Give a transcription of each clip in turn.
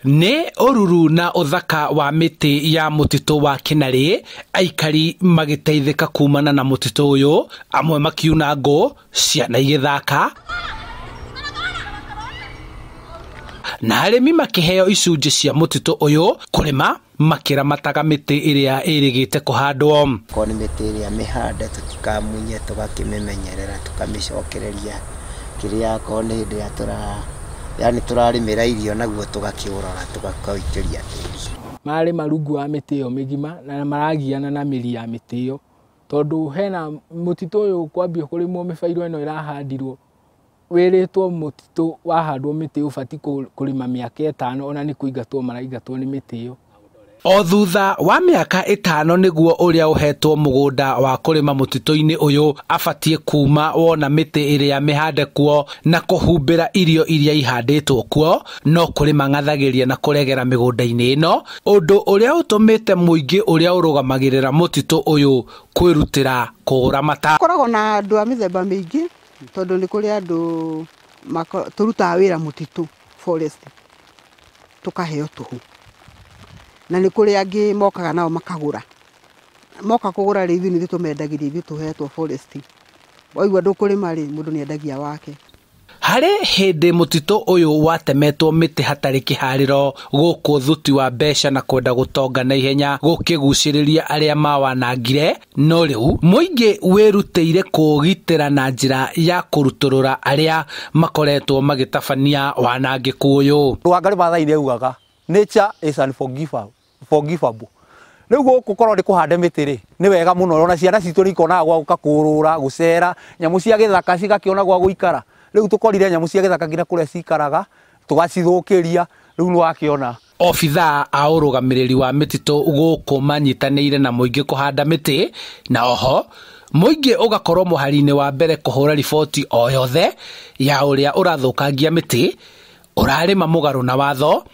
Nĩ ũruru na ũthaka wa mĩtĩ ya mũtitũ wa Kĩnarĩ, aikari magĩteithĩka kumana na mũtitũ ũyũ, amwe makiuna ngũ, ciana igĩthaka, na arĩmi makĩheo icunjĩ cia mũtitũ ũyũ kũrĩma makĩramataga mĩtĩ ĩrĩa ĩrĩgĩte kũhandwo. Korwo nĩ mĩtĩ ĩrĩa mĩhande tũtikamunye, tũgakĩmĩmenyerera, tũkamĩcokereria kĩrĩa akorwo nĩ hĩndĩ ĩrĩa yani tũrarĩmĩra irio naguo tũgakĩũrora tũgakĩũitĩria tĩri. Mararĩma rungu wa mĩtĩ ĩyo mĩgima na maragiana na mĩri ya mĩtĩ ĩyo, tondũ hena mũtitũ ũyũ kwambia kũrĩmwo mĩbairũ ĩno ĩrahandirwo wĩrĩtwo mũtitũ wahandwo mĩtĩ ũbatiĩ kũrĩma mĩaka 5 ona nĩ kũingatwo maraingatwo nĩ mĩtĩ ĩyo. O thutha wa mĩaka 5 nĩguo ũrĩa ũhetwo mũgũnda wa kũrĩma mũtitũ-inĩ ũyũ abatiĩ kuma wona mĩtĩ ĩrĩa mĩhande kuo na kũhumbĩra irio iria ihandĩtwo kuo, no kũrĩ mang'athagĩria na kũregera mĩgũnda-inĩ ĩno, ũndũ ũrĩa ũtũmĩte mũingĩ ũrĩa ũrũgamagĩrĩra mũtitũ ũyũ kwĩrutĩra kũũramata. Gũkoragwo na andũ a mĩthemba mĩingĩ, tondũ nĩ kũrĩ andũ tũrutaga wĩra mũtitũ forest tũkaheo tũhũ, na nĩ kũrĩ angĩ mokaga nao makagũra. Moka kũgũra rĩ, ithuĩ nĩ ithuĩ tũmendagĩria, ithuĩ tũhetwo forest. Waigua ndũkũrĩma rĩ, mũndũ nĩendagia wake. Harĩ hĩndĩ mũtitũ ũyũ watemetwo mĩtĩ hatarĩ kĩharĩro, gũkũ thuti wa mbeca na kwenda gũtonga na ihenya gũkĩgucĩrĩria arĩa mawanangire, no rĩu mũingĩ wĩrutĩire kũũgitĩra na njĩra ya kũrutũrũra arĩa makoretwo magĩtabania wanangĩku ũyũ. Wangari Maathai nĩaugaga nature is unforgivable. Rĩu gũkũ korwo nĩ kũhande mĩtĩ rĩ, nĩ wega mũno, ona ciana citũ nĩ ikonaga gwa gũka kũrũra, gũcera, nyamũ cia gĩthaka cigakĩona gwa gũikara. Rĩu tũkorire nyamũ cia gĩthaka nginya kũrĩa cikaraga, tũgacithũkĩria, rĩu nĩ wakĩona. Obithaa a ũrũgamĩrĩri wa mĩtitũ gũkũ manyitanĩire na mũingĩ kũhanda mĩtĩ, na oho mũingĩ ũgakorwo mũhari-inĩ wa mbere kũhũra riboti o yothe ya ũrĩa ũrathũkangia mĩtĩ, ũrarĩma mũgarũ na watho,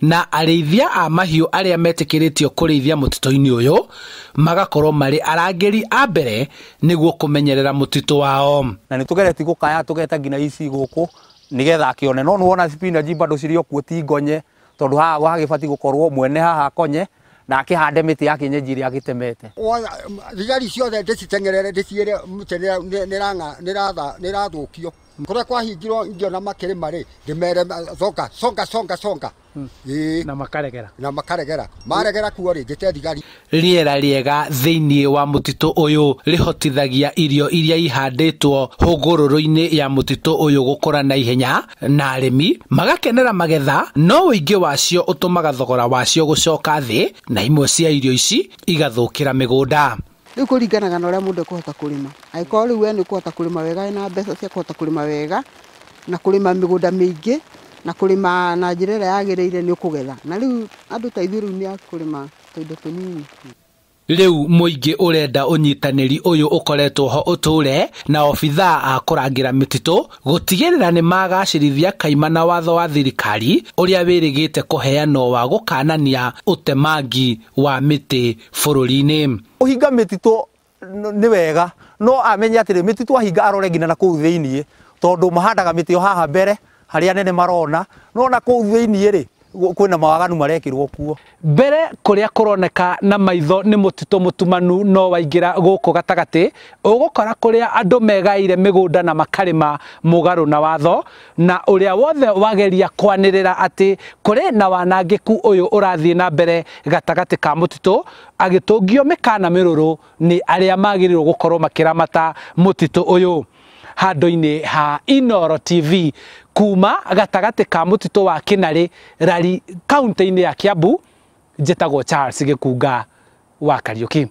na arĩithia a mahiũ arĩa metĩkĩrĩtio kũrĩithia mũtitũ-inĩ ũyũ magakorwo marĩ arangĩri a mbere nĩguo kũmenyerera mũtitũ wao. Na nĩ tũgeretie gũkaya tũgeta nginya ici gũkũ nĩgetha akĩone, no nĩwona spinach bado cirĩ o kuo ti ngonye, tondũ haha hagĩbatiĩ gũkorwo mwene haha akonye na akĩhande mĩtĩ ya kĩenyenji ĩrĩa agĩtemete. Thigari ciothe ndĩciteng'erere ndĩciĩre mĩtĩ nĩrathũkio. Kũrĩa kwahingirwo ingĩona makĩrĩma rĩ, ndĩmere songa songa songa songa. Na makaregera. Na makaregera. Maregera kuo rĩ, ngĩte thigari. Rĩera rĩega thĩinĩ wa mũtitũ ũyũ rĩhotithagia irio iria ihandĩtwo hũgũrũrũ-inĩ ya mũtitũ ũyũ gũkũra na ihenya, na arĩmi magakenera magetha, no ũingĩ wacio ũtũmaga thogora wacio gũcoka thĩ, na imwe cia irio ici igathũkĩra mĩgũnda. Rĩu kũringanaga na ũrĩa mũndũ ekũhota kũrĩma. Angĩkorwo rĩu we nĩ ũkũhota kũrĩma wega, wĩna mbeca cia kũhota kũrĩma wega na kũrĩma mĩgũnda mĩingĩ na kũrĩma na njĩra ĩrĩa yagĩrĩire, nĩ ũkũgetha. Na rĩu andũ ta ithuĩ rĩu nĩ a kũrĩma tũindo tũnini. Rĩu mũingĩ ũrenda ũnyitanĩri ũyũ ũkoretwo ho ũtũre, na obithaa a kũrangĩra mĩtitũ gũtigĩrĩra nĩ magacĩrithia kaimana watho wa thirikari ũrĩa wĩrĩgĩte kũheanwo wa gũkanania ũtemangi wa mĩtĩ bũrũri-inĩ. Kũhinga mĩtitũ nĩ wega, no amenye atĩrĩ, mĩtitũ ahinga arore nginya na kũu thĩiniĩ, tondũ mahandaga mĩtĩ o haha mbere harĩa nene marona, no na kũu thĩiniĩ rĩ, kwĩna mawaganu marekĩrwo kuo. Mbere kũrĩa kũroneka na maitho nĩ mũtitũ mũtumanu, no waingĩra gũkũ gatagatĩ ũgũkora kũrĩa andũ megaire mĩgũnda na makarĩma mũgarũ na watho, na ũrĩa wothe wageria kwanĩrĩra atĩ kũrĩ na wanangĩku ũyũ ũrathiĩ na mbere gatagatĩ ka mũtitũ agĩtũngio mĩkana mĩrũrũ nĩ arĩa magĩrĩirwo gũkorwo makĩramata mũtitũ ũyũ. Handũ-inĩ ha Inooro TV kuma gatagatĩ ka mũtitũ wa Kĩnarĩ Rari kaunti-inĩ ya Kiambu, njĩtagwo Charles Gĩkunga wa Kariũki.